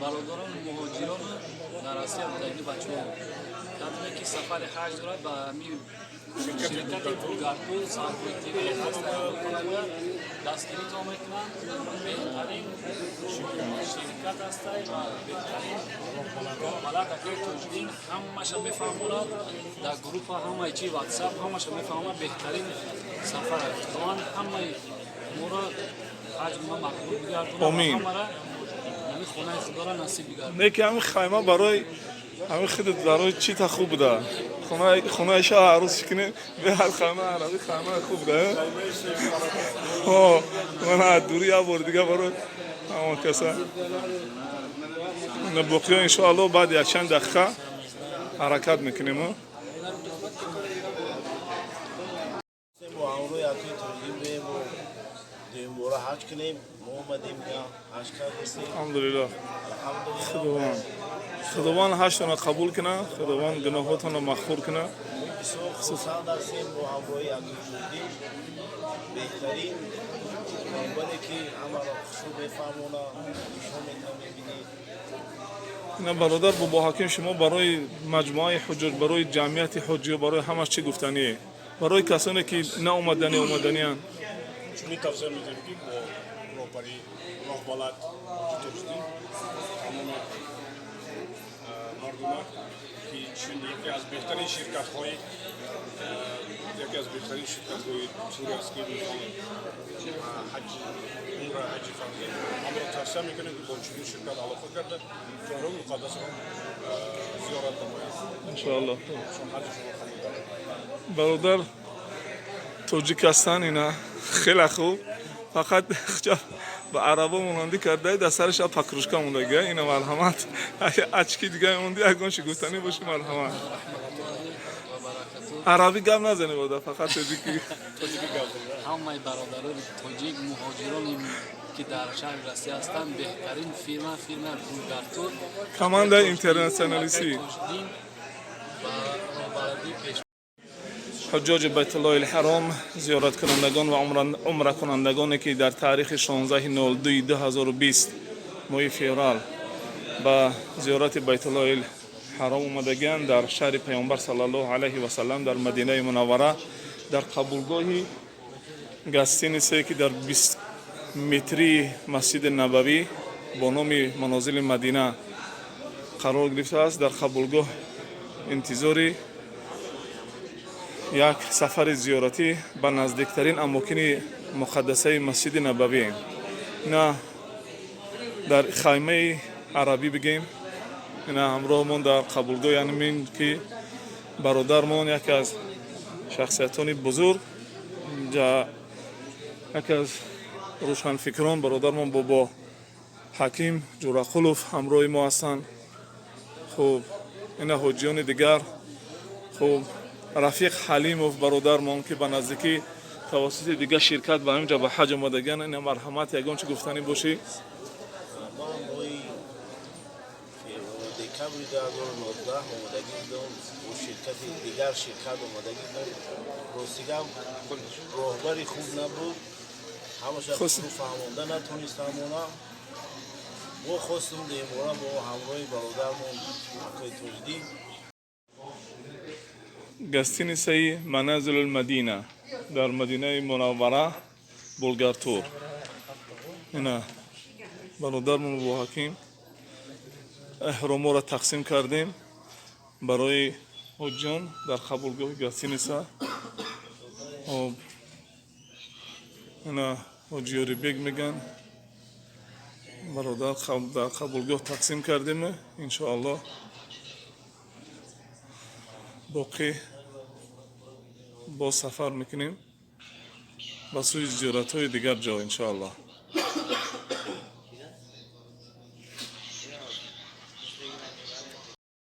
Бародарон муҳоҷирон дар Россия будаги бачаҳо кадоме ки сафари ҳаҷ дорад, ба ҳамин ширкати Булгартур Сарпои ТВ дастгиритон мекунанд. Беҳтарин ширкат ҳастай ва беҳтарин роҳбалад акаи Тоҷиддин ҳамаша мефаҳмонад. Дар группа ҳамаи чи Ватсап ҳамаша мефаҳмонад. Беҳтарин сафар аст. Худованд ҳамаи моро ҳаҷ ма мақбул бигардонад. Омин. Ҳамара ҳамин хонаи худоро насиб бигардонад. Не ки ҳамин хайма барои ҳамин худат, барои чӣ та хуб буда. Хонаи шаҳ арӯс кунем, беҳад хайма араби, хайма хуб буда. Ҳо, ман аз дурӣ як бори дига барои ҳамон каса. Боқиё, иншоалло, баъд якчанд дақиқа ҳаракат мекунем. Бо ҳамроҳи акои Тоҷиддин бием бо дуюмбора ҳаҷ кунем. Мо омадем, ҳаҷ кардастем. Алҳамдулиллоҳ. Алҳамдулиллоҳ. Худованд ҳаҷтона қабул куна, Худованд гуноҳотонро мағфур куна. Мо бисёр хурсанд ҳастем бо ҳамроҳи акои Тоҷиддин, беҳтарин роҳбаре ки ҳамаро хушрӯ мефаҳмона, нишон метавон, мебинӣ. Ина бародар Бобо Ҳаким, шумо барои маҷмӯаи ҳуҷҷоҷ, барои ҷамъияти ҳуҷҷиё, барои ҳамаш чӣ гуфтание, барои касоне ки наомадани омаданианд? Чунин тавсия медиҳем, ки бо роҳбарии роҳбалад ҳоҷи Тоҷиддин тамоми мардума, ки чун яке аз беҳтарин ширкатҳои тур аст, ки мехоҳанд ҳаҷи умра, ҳаҷи фарзӣ, ҳамро тавсия мекунем, ки бо чунин ширкат алоқа карда, ҷойҳои муқаддасро зиёрат намоянд. Иншоалло. Чун ҳаҷашонро қабул кард. Бародар тоҷик ҳастанд, ина хеле хуб, фақат ба арабо монандӣ карда, дар сараш покрышка мондага. Ина, марҳамат, очки дига монди, ягон чи гуфтанӣ боши, марҳамат. Арабӣ гап назанӣ, бародар, фақат тоҷикӣ. Ҳамаи бародарони тоҷик муҳоҷироне ки дар шаҳри Россия ҳастанд, беҳтарин фирма, фирма Булгартур. Команда интернационалистӣ. Тоҷиддин ба роҳбаладии пеш. Ҳуҷҷоҷи Байтуллоҳи ҳаром, зиёраткунандагон ва умракунандагоне, ки дар таърихи 16.02.2020, моҳи феврал, ба зиёрати Байтуллоҳи ҳаром омадагианд дар шаҳри Паёмбар саллаллоҳу алайҳи васалам, дар Мадинаи Мунаввара, дар қабулгоҳи гостиница, ки дар 20 метрии Масҷиди Набавӣ бо номи Манозили Мадина қарор гирифтааст, дар қабулгоҳ интизори як сафари зиёратӣ ба наздиктарин амокини муқаддасаи Масҷиди Набавием. Ина дар хаймаи арабӣ бигем, ина ҳамроҳмон дар қабулгоҳ, яъне мин ки бародармон, яке аз шахсиятони бузург, яке аз рӯшанфикрон, бародармон Бобо Ҳаким Ҷурақулов ҳамроҳи мо ҳастанд. Хуб, ина ҳоҷиёни дигар. Хуб, Рафиқ Ҳалимов бародармон, ки ба наздикӣ тавассути дигар ширкат ба ҳаминҷа ба ҳаҷ омадагиан. Ина, марҳамат, ягон чӣ гуфтанӣ бошӣ? Ман моҳи декабри 2019 омодагӣ дидам, бо ширкати дигар ширкат омодагӣ дидам. Ростигам, роҳбари хуб набуд, ҳамаша хуб фаҳмонда натонистам. Она мо хостем дуюмбора бо ҳамроҳи бародармон акои Тоҷиддин. Гостиницаи Маназилул Мадина дар Мадинаи Мунаввара, Булгартур. Ина бародармон Бо Ҳаким, эҳроморо тақсим кардем барои ҳоҷиён дар қабулгоҳи гостиница. Хоб, ина ҳоҷи Ёрибек меган, бародар, дар қабулгоҳ тақсим кардем. Иншоаллоҳ, боқӣ боз сафар мекунем ба сӯи зиёратҳои дигар ҷо, иншоаллоҳ.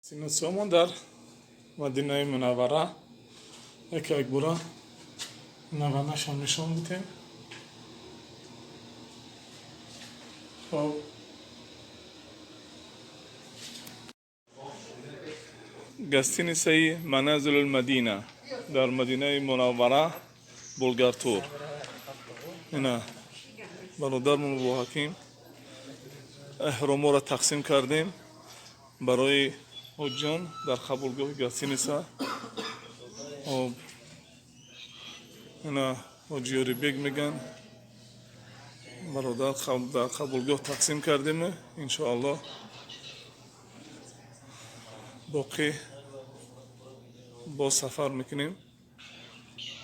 Синусомон дар Мадинаи Мунаввара яке якбора наванашам нишон бидем. Хоб, гостиницаи Маназилул Мадина дар Мадинаи Мунаввара, Булгартур. Ина бародармон Бо Ҳаким. Эҳроморо тақсим кардем барои ҳоҷиён дар қабулгоҳи гостиница. Хоб, ина Ҳоҷи Ёрибек меган бародар, дар қабулгоҳ тақсим кардем. Иншоаллоҳ, боқӣ боз сафар мекунем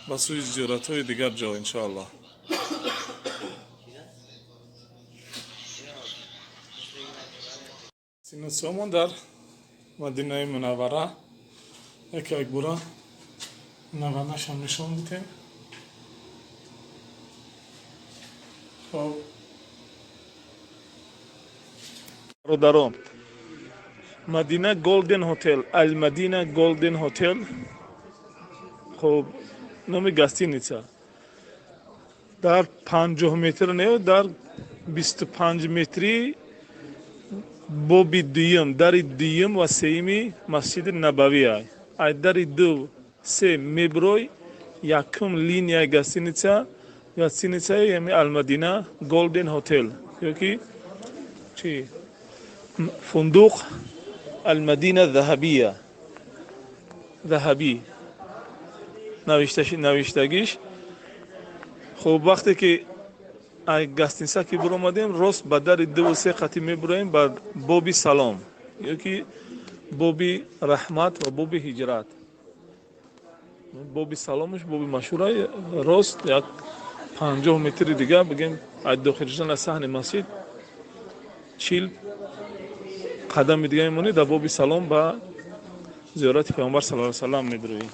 ба сӯи зиёратҳои дигар ҷо, иншоаллоҳ. Синусомон дар Мадинаи Мунаввара яке як бора наванашам нишон бидем. Хоб, бародарон, Мадина Голден Хотел, Алмадина Голден Хотел, хоб, номи гостиница дар 50 метр не, дар 25 метрӣ боби дуюм, дари дуюм ва сеюми Масҷиди Набавӣ. Ай дари ду се меброй, якум линияи гостиница, гостиницаи ями Алмадина Голден Хотел ёки чи фундуқ Алмадина Заҳабия, Заҳабӣ навиштагиш. Хуб, вақте ки ай гостиница ки биромадем, рост ба дари дуву се қатӣ мебуроем ба боби Салом ёки боби Раҳмат ва боби Ҳиҷрат. Боби Саломаш боби машҳура. Рост як 50 метри дига, бигем, ай дохил шудан аз саҳни масҷид 40 қадами дига мемонӣ, дар боби Салом ба зиёрати Паёмбар сал салам медурӯӣ.